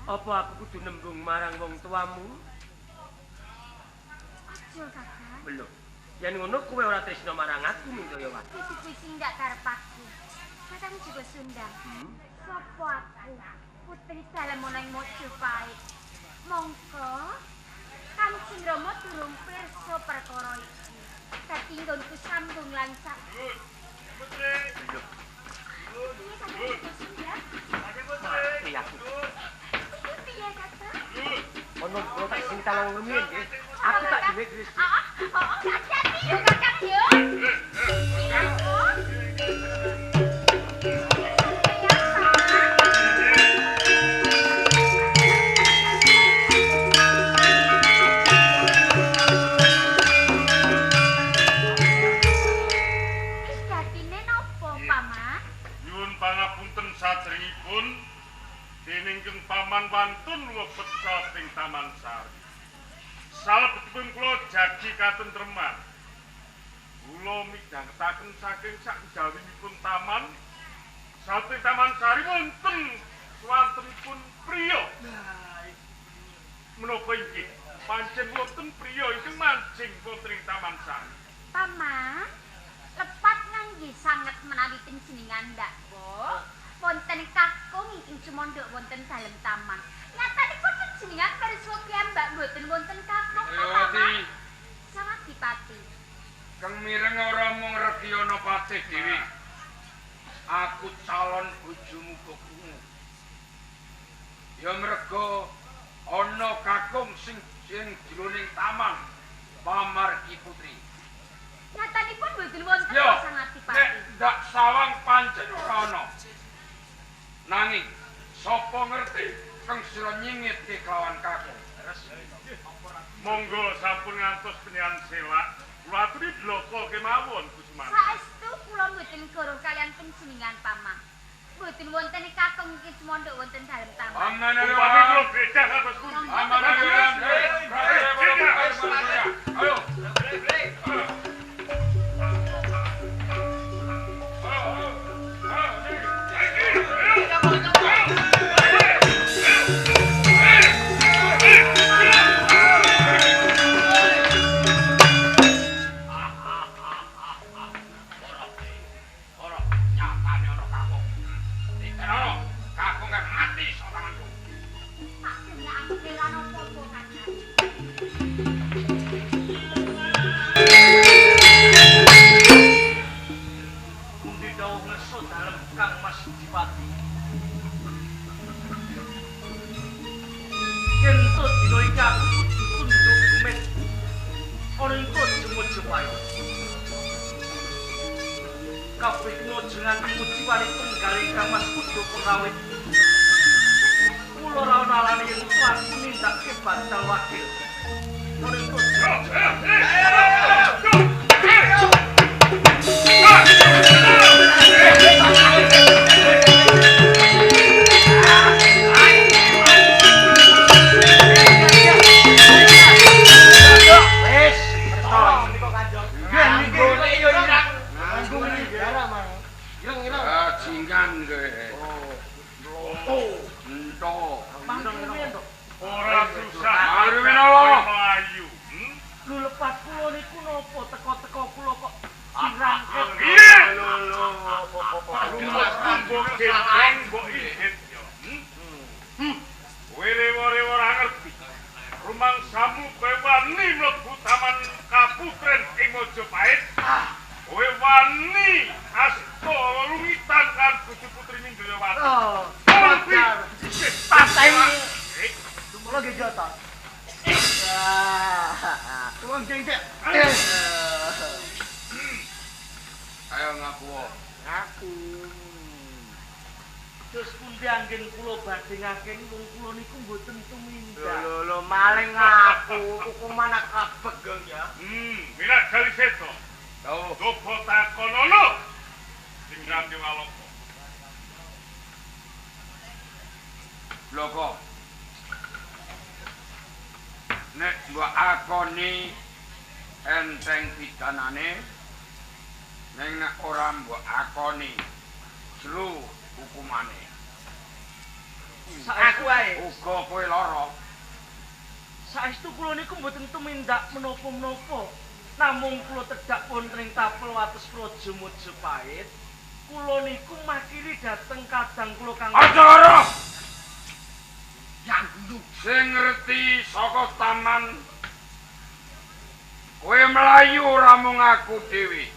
Apa aku kudu nembung marang wong tuamu? Aja, Kakang. Lho, yen ngono kowe ora tresna marang aku, Mindayawati. Wis kuwi sing ndak karepku. Kakang juga Sunda. Sopo aku? Putri dalem ana ing Majapahit. Mongko Kanjeng Rama durung pirsa perkara iki. Dadi nggonku sambung lan sak. Putri. Piye Kakang juga Sunda? Putri aku. Piye Kakang? Ono kula tak sing talang rumiyin nggih. Aku tak duwe duit. Heeh, hati-hati yo Kakang yo. Sejatine napa, Paman? Nyuwun pangapunten sajengipun dening ingkang paman wantun mlebet saking Taman Sari. Salebetipun kula jagi katentreman. Kula midhangetaken saking sakjawinipun taman, saking Taman Sari wonten swantenipun priya. Menapa inggih pancen wonten priya ingkang manjing wonten ing Taman Sari? Paman, lepat ngangge sanget menawi panjenengan ndakwa wonten kakung ingkang sumandhak wonten dalem taman. Nyatanipun panjenengan pirsa piyambak mboten wonten kakung ta, Paman? Sangat dipati. Kang mireng ora mung Regiyana Patih dewi. Aku calon bojomu kok krungu. Ya merga ana kakung sing jroning taman pamargi putri. Nyatanipun mboten wonten Ya, sangat nek dipati. ndak sawang pancen ora ana. Nanging sapa ngerti kang sira nyingitke kelawan kakung. Monggo sampun ngantos penyan selak. Kula aturi bloko kemawon Kusumana. Saestu kula mboten goroh kalian panjenengan, Paman. Mboten wonten kakung ingkang sumandhak wonten dalem taman. Aman Umpami kula beda kados pundi? Aman. Ayo. Ora nyatane ana kakung. Dikene kakung kan mati sak tanganku. Tak aku kelan apa-apa, Kakang. Pundi dawuh ngersa dalem Kang Mas Dipati. Yen to dina iki aku kudu tunduk gemit ana ing Praja Majapahit. Kabeh kena aja nganti mujiwani tunggal Kang Mas kudu pengawit. Kula ora ana alane yen to aku nindakake bantal wakil. Ana ing Praja Majapahit. Wis, niki yo irang. Ireng-ireng. Bajingan kowe. Oh. Ento. Ora susah. Mari menawa. Melayu. Lho lepat kula niku napa teko-teko kula kok dirangkep. Piye? Rumusku mbok gendong mbok ijet yo. Kowe rewo-rewo ora ngerti. Rumangsamu kowe wani mlebu taman kaputren ing Majapahit. Kowe wani asta lungitan kan bojo putri Mindayawati. Oh. Wajar. Pateni. Kula nggih jata. Wong jengkek. Ayo ngaku. Ngaku. Terus pundi anggen kula badhe ngakeng wong kula niku mboten tumindak. Lho lho maling ngaku hukuman akabeg gong ya. Minak jali seto. Dawuh. Coba takonono. Sing nganti waloko. Bloko. Nek mbok akoni enteng pidanane, ning nek ora mbok akoni jero hukumane. Saestu Aku ae. Uga kowe lara. Saestu kula niku mboten tumindak menapa-menapa. Namung kula tedhak wonten ing tapel wates Praja Majapahit. Kula niku makili dhateng kadang kula kang Aja ora. Yang dulu. Sing ngerti saka taman kowe mlayu ora mung aku dhewe.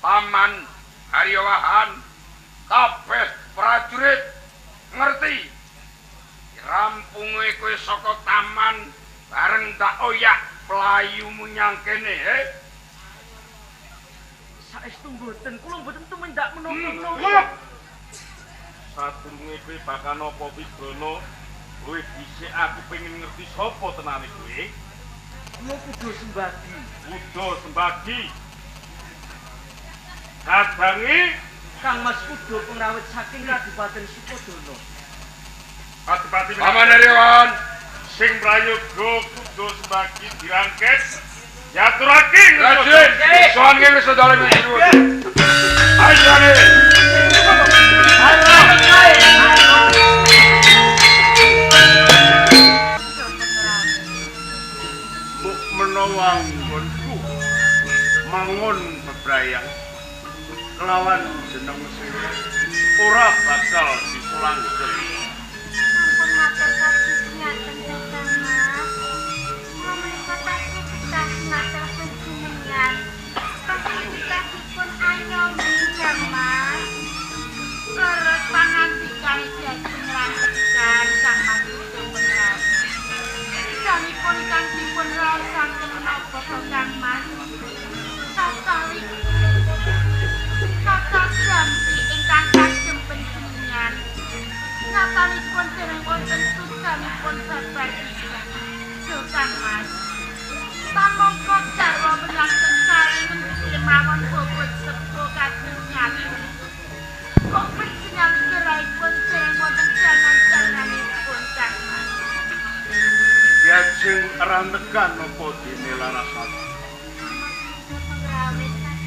Taman Haryawahan kabeh prajurit ngerti. Rampunge kowe saka taman bareng tak oyak mlayu menyang kene, he. Saestu mboten, kula mboten tumindak menapa-menapa. Sadurunge kowe bakal napa pidana, luwih dhisik aku pengin ngerti sapa tenane kowe. Kula kudu sembagi. Kudu sembagi. Kadangi Kang Mas Kudo pengrawit saking Kadipaten Sukodana. Adipati Paman Haryawan sing prayoga kudu sembagi dirangkes diaturake. Raden, sowan kene sedalem iki. Ayo ne. Mbok menawa nggonku mangun bebrayang kelawan jeneng sira ora bakal bisa langgeng. Sampun matur kados ngaten Kakang Mas. Kula menika tasih betah matur panjenengan. Tasih betahipun ayomi Kang Mas. Leres pangandikan diajeng rangkekan Kang Mas Kudo Pengrawit. Janipun ingkang dipun raosaken menapa to Kang Mas? Tatali tata jampi ingkang kagem panjenengan. Natanipun dereng wonten sudanipun babar pisan. Yo Kang Mas. Pamangka garwa menyang sare ngendi mawon bobot sepo kados ngaten. Kok panjenengan gerahipun dereng wonten jangan-janganipun Kang Mas. Diajeng rantekan apa dene Larasati?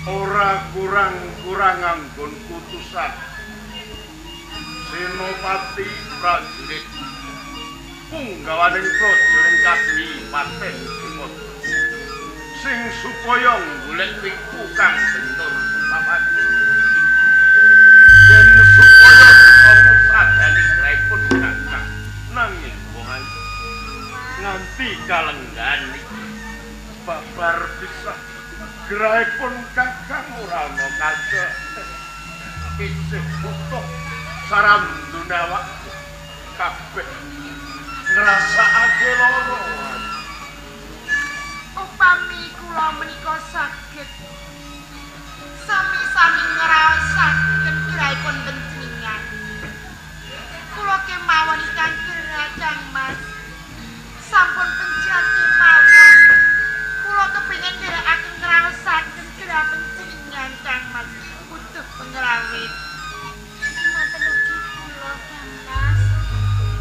Ora kurang-kurang anggon kutusan Senopati prajurit punggawaning praja ing Kadipaten Sukodana sing supaya golek wiku kang bentur Senopati yen supaya bisa ngusadani graipun kakang nanging wong ayu nganti kalenggan iki babar pisah gerahipun kakang ora ana kaca isih utuh sarandune awak kabeh ngrasakake lara. Upami kula menika saged sami-sami ngraosaken gerahipun panjenengan. Kula kemawon ingkang gerah Kang Mas. Sampun panjenengan kemawon. Kula kepengin nderekaken ngraosaken gerah panjenengan Kang Mas Kudo Pengrawit. Manten ugi kula Kang Mas.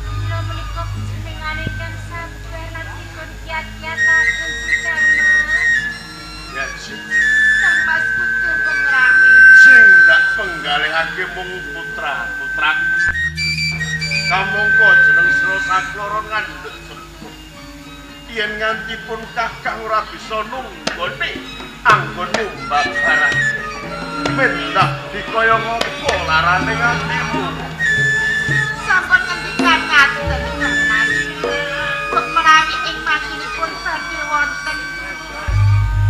Kula menika panjenengan ingkang sabar lan dipun kiat-kiataken Kang Mas. Ya sing Kang Mas Kudo Pengrawit. Sing ndak penggalihake mung putra-putraku. Kamangka jeneng sira sakloro ngandhut sepuh. Yen nganti pun kakang ora bisa nunggone anggonmu mbabarake. Mendah dikaya ngopo larane ngantimu. Sampun ngendikan ngaten Kang Mas. Kok menawi ing makinipun badhe wonten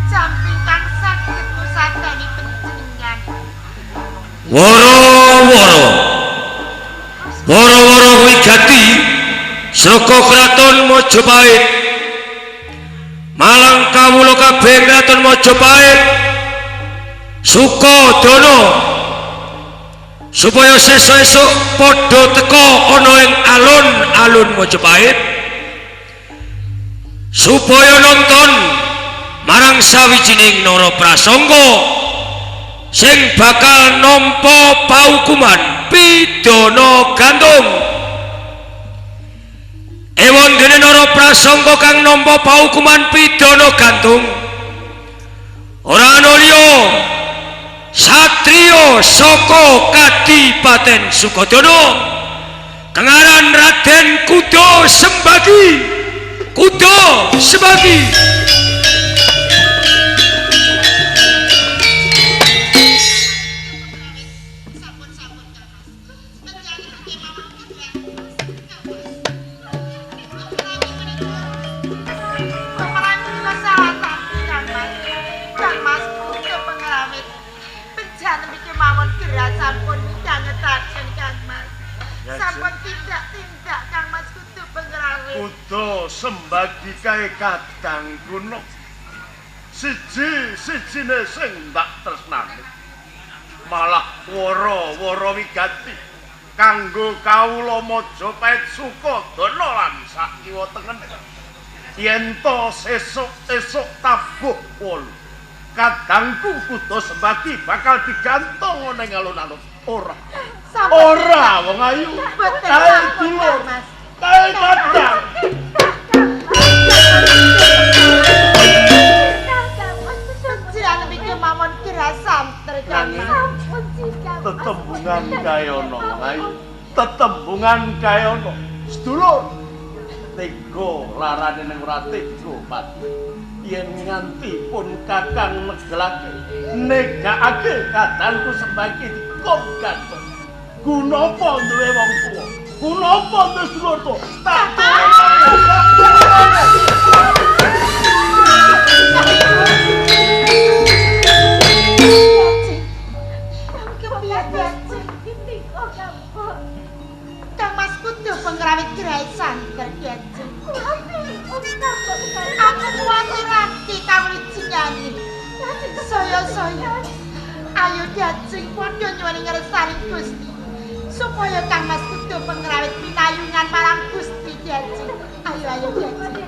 jampi kang saged ngusadani panjenengan. Woro-woro. Woro-woro wigati saka kraton Majapahit. Malang kawula kabeh kraton Majapahit Sukodana supaya sesuk esuk padha teka ana ing alun-alun Majapahit supaya nonton marang sawijining naraprasangga sing bakal nampa paukuman pidana gantung. Ewon dene naraprasangga kang nampa paukuman pidana gantung ora ana liya satriya saka Kadipaten Sukodana Kengaran Raden Kuda Sembagi. Kuda Sembagi. Kuda Sembagi kae kadang kuno. Siji-sijine sing tak tresnani. Malah wara-wara wigati kanggo kawula Majapahit Sukadana lan sakiwa tengen. Yen to sesuk-esuk tabuh 8, kadangku Kuda Sembagi bakal digantung ning alun-alun. Ora. Ora wong ayu. Kae dulur. Kae kadang. Tetembungan kae ana, ayu. Tetembungan kae ana. Sedulur. Tega larane ning ora tega pati. Yen nganti pun kakang negelake, negakake kadangku Sembagi dikon gantung. Gunapa duwe wong tuwa? Gunapa duwe sedulur tuwa? Tak Kang Mas kudu pengrawit gerai santer Ki. Aku kuwatir ati kawujudane. Saya-saya. Ayo dajeng padha nyuwun ngersani Gusti. Supaya Kang Mas kudu pengrawit pinayungan marang Gusti Dajeng. Ayo ayo Dajeng.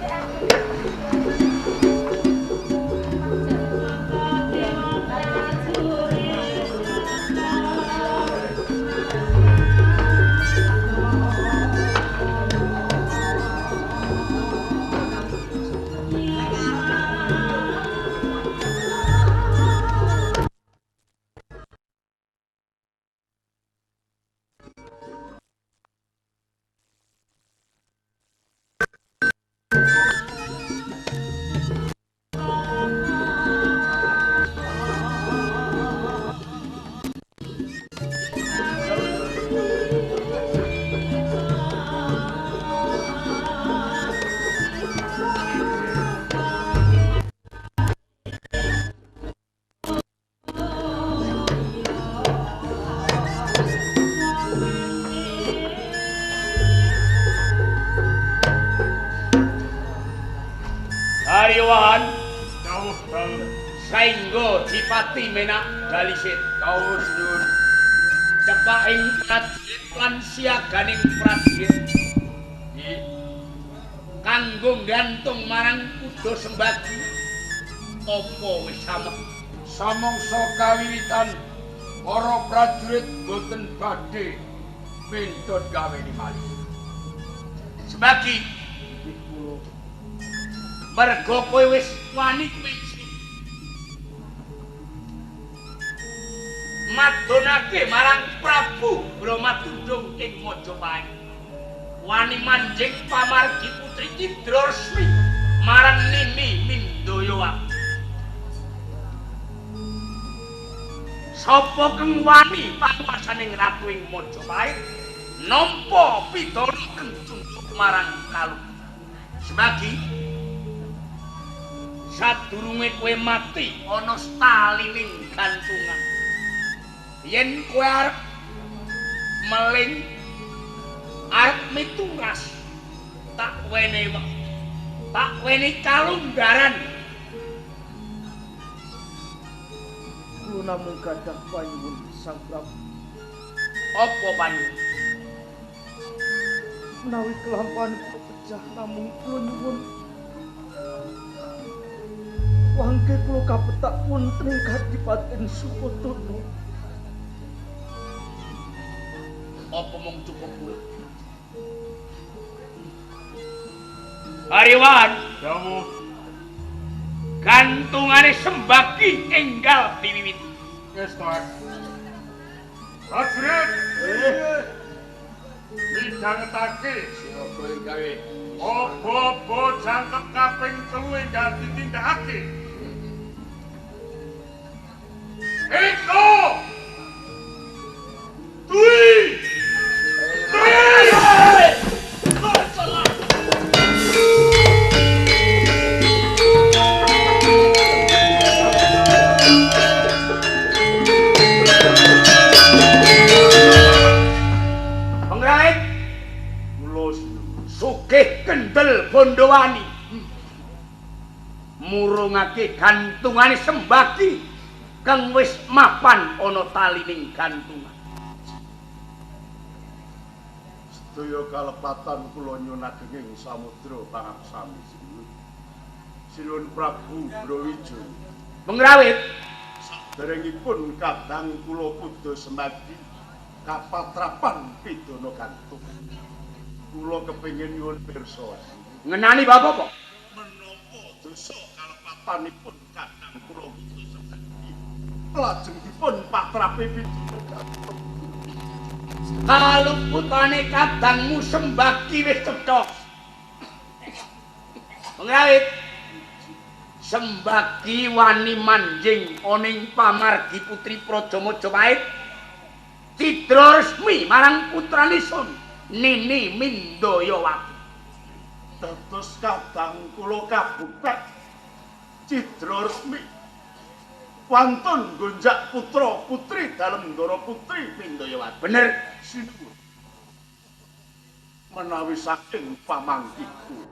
Ariwan dawuh dalem saengga dipati menak dalisit dawuh nyuwun cepaking prajurit lan siaganing prajurit nggih kanggo nggantung marang Kuda Sembagi apa wis samek samangsa kawiwitan para prajurit boten badhe mintun gaweni malih Sembagi mergo kowe wis wani kuwi madonake marang Prabu Bramatundung ing Majapahit. Wani manjing pamargi putri Cidraresmi marang Nini Mindaya. Sapa kang wani panguwasaning ratu ing Majapahit nampa pidana kang tunduk marang kalung. Semagi sadurunge kowe mati ana stalining gantungan. Yen kowe arep meling arep mituras tak wene kalunggaran. Kula namung gadah panyuwun Sang Prabu. Apa panyuwun? Menawi kelampahan kula pecah namung kula nyuwun wangke kula kapetak wonten ing Kadipaten Sukadana. Apa mung cukup kuwi? Ariwan, dawuh. Gantungane Sembagi enggal diwiwiti. Wis to. Prajurit. Midhangetake sira kowe gawe apa-apa jangkep kaping 3 enggal ditindakake. Eko Dui Tri. Pengrawit Kula sugih kendel Bondowani murungake gantungane Sembagi kang wis mapan ana talining gantungan. Sedaya kalepatan kula nyuwun samudra pangaksami sinuwun. Sinuwun Prabu Brawijaya. Pengrawit saderengipun kadang kula kudu Sembagi kapatrapan pidana gantung. Kula kepengin nyuwun pirsa ngenani bab apa? Menapa dosa kalepatanipun kadang kula kudu Sembagi lajeng dipun patrapi pidana gantung. Kaluputane kadangmu Sembagi wis cetha. Pengrawit Sembagi wani manjing ana ing pamargi putri Praja Majapahit cidra resmi marang putrane Sun Nini Mindayawati. Dados kadang kula kabuktek cidra resmi wantun gonjak putra putri dalem Ndara Putri Mindayawati. Bener sinuwun. Menawi saking pamangkiku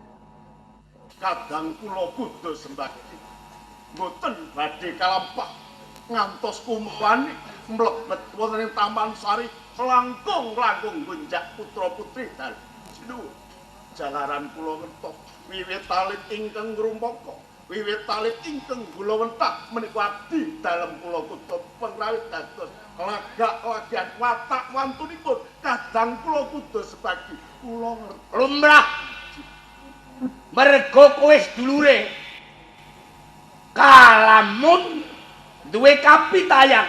kadang kula kudu Sembagi mboten badhe kalampah ngantos kumwani mlebet wonten ing Taman Sari langkung-langkung gonjak putra putri dalem. Sinuwun. Jalaran kula ngertos wiwit alit ingkang ngrumpaka, wiwit alit ingkang gulawentah menika abdi dalem kula kutha pengrawit dados lagak-lagian watak wantunipun kadang kula kudu Sembagi. Kula ngertos lumrah mergo kowe sedulure kalamun duwe kapitayan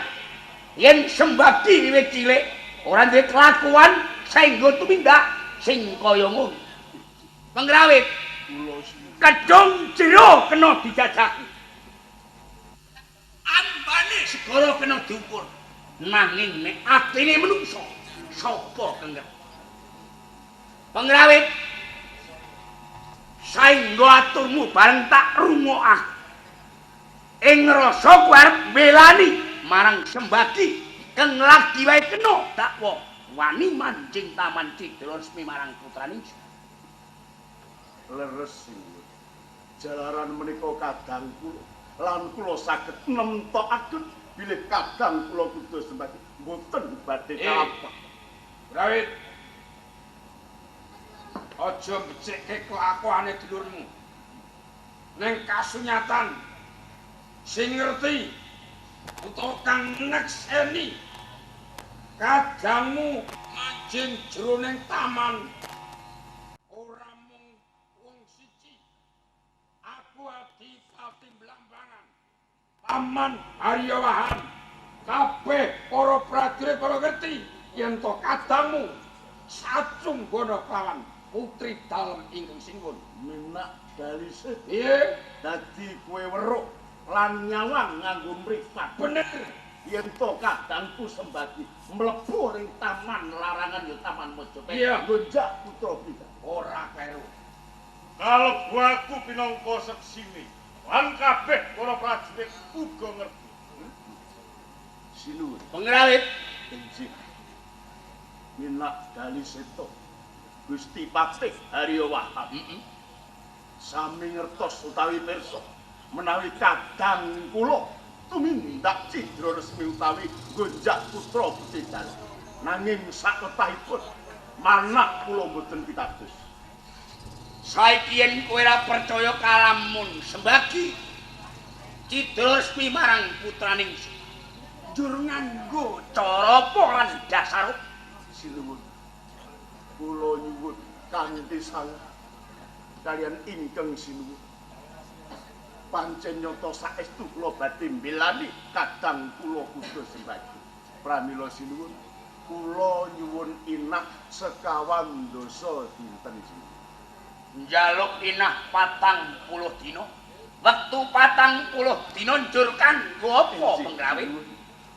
yen Sembagi wiwit cilik ora duwe kelakuan saengga tumindak sing kaya ngono. Pengrawit kedung jero kena dijajaki, ambane segara kena diukur, nanging nek atine menungsa sapa kang ngerti. Pengrawit saengga aturmu bareng tak rungokake ing rasa kowe arep mbelani marang Sembagi kang lagi wae kena dakwa wani manjing taman cidra resmi marang putrane. Leres sinuwun. Jalaran menika kadang kula lan kula saged nemtokaken bilih kadang kula kudu Sembagi mboten badhe kalampah. Rawit aja becikke kelakuane dulurmu. Ning kasunyatan sing ngerti utawa kang nekseni kadangmu manjing jroning taman ora mung wong siji. Aku Adipati Blambangan, Paman Aryawahan, kabeh para prajurit para ngerti yen to kadangmu sacunggana kelawan putri dalem ingkang sinuwun. Minak dalise. Piye? Dadi kowe weruh lan nyawang nganggo mripat. Bener. Yen to kadangku Sembagi mlebu ning taman larangan ya Taman Majapahit. Iya. Gonjak putra kita. Ora kleru. Kalebu aku pinangka seksine lan kabeh para prajurit uga ngerti. Sinuwun. Pengrawit Injih. Minak daliseta Gusti Patih Harya Wahab. Sami ngertos utawi pirsa menawi kadang kula tumindak cidra resmi utawi gonjak putra putri dalem. Nanging saketahipun manah kula mboten pitados. Saiki yen kowe ora percaya kalamun Sembagi cidra resmi marang putraning njur nganggo cara apa lan dasar. Sinuwun. Kula nyuwun kanthi sanget kaliyan ingkang sinuwun. Pancen nyata saestu kula badhe mbelani kadang kula kudu Sembagi. Pramila sinuwun Kula nyuwun inah sekawan dasa dinten iki. Njaluk inah 40 dina. Wektu 40 dina njur kanggo apa pengrawit?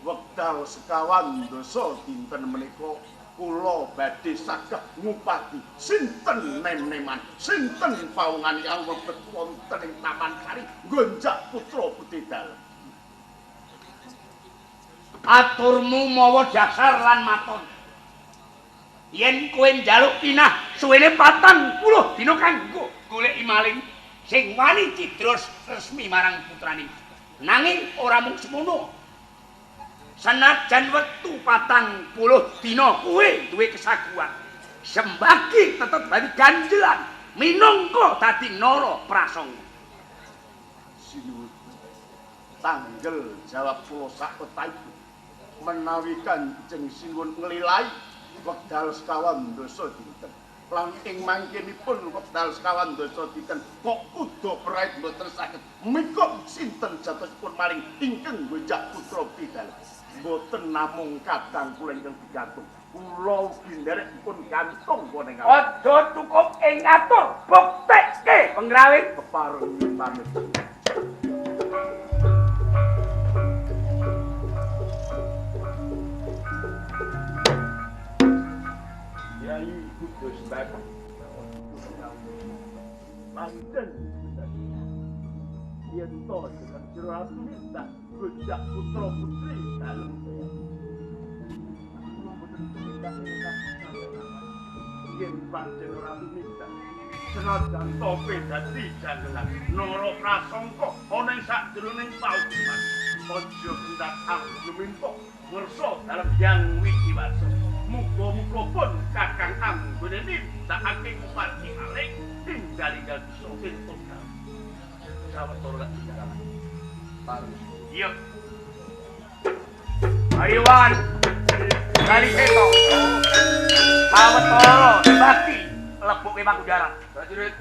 Wekdal sekawan dasa dinten menika kula badhe saged ngupati sinten nem-neman, sinten pawongan yang mlebet wonten ing Taman Sari nggonjak putra putri dalem. Aturmu mawa dasar lan maton. Yen kowe njaluk inah suwene 40 dina kanggo goleki maling sing wani cidra resmi marang putrane. Nanging ora mung semono. Senajan wektu 40 dina kowe duwe kesaguhan, Sembagi tetep dadi ganjelan minangka dadi Nara Prasangka. Sinuwun. Tanggel jawab kula sakwetahipun. Menawi Kanjeng Sinuwun nglilai wekdal sekawan dasa dinten. Lan ing mangkenipun wekdal sekawan dasa dinten kok kuda prait mboten saged mikok sinten jatosipun maling ingkang nggonjak putra pidal. Mboten namung kadang kula ingkang digantung. Kula ugi nderek dipun gantung wonten ing Aja cukup ing ngatur, buktekke pengrawit. Kepareng pamit. Yai Kudus Bapak. Pancen yen to jeneng Ratu minta gojak putra putri dalem. Kula mboten tumindak yen pancen Ratu minta senajan tope dadi janggelan Nara Prasangka ana ing sakjroning paukuman. Aja kendak angluminta ngersa dalem Hyang Widiwasa. Muga-muga pun Kakang anggone nindakake ngupati maling tinggal-tinggal bisa entuk dalem. Sawetara lak jalan. Iya. Ayo Wan. Kali seto. Sawetara dibagi lebokke Mangkudaran. Prajurit,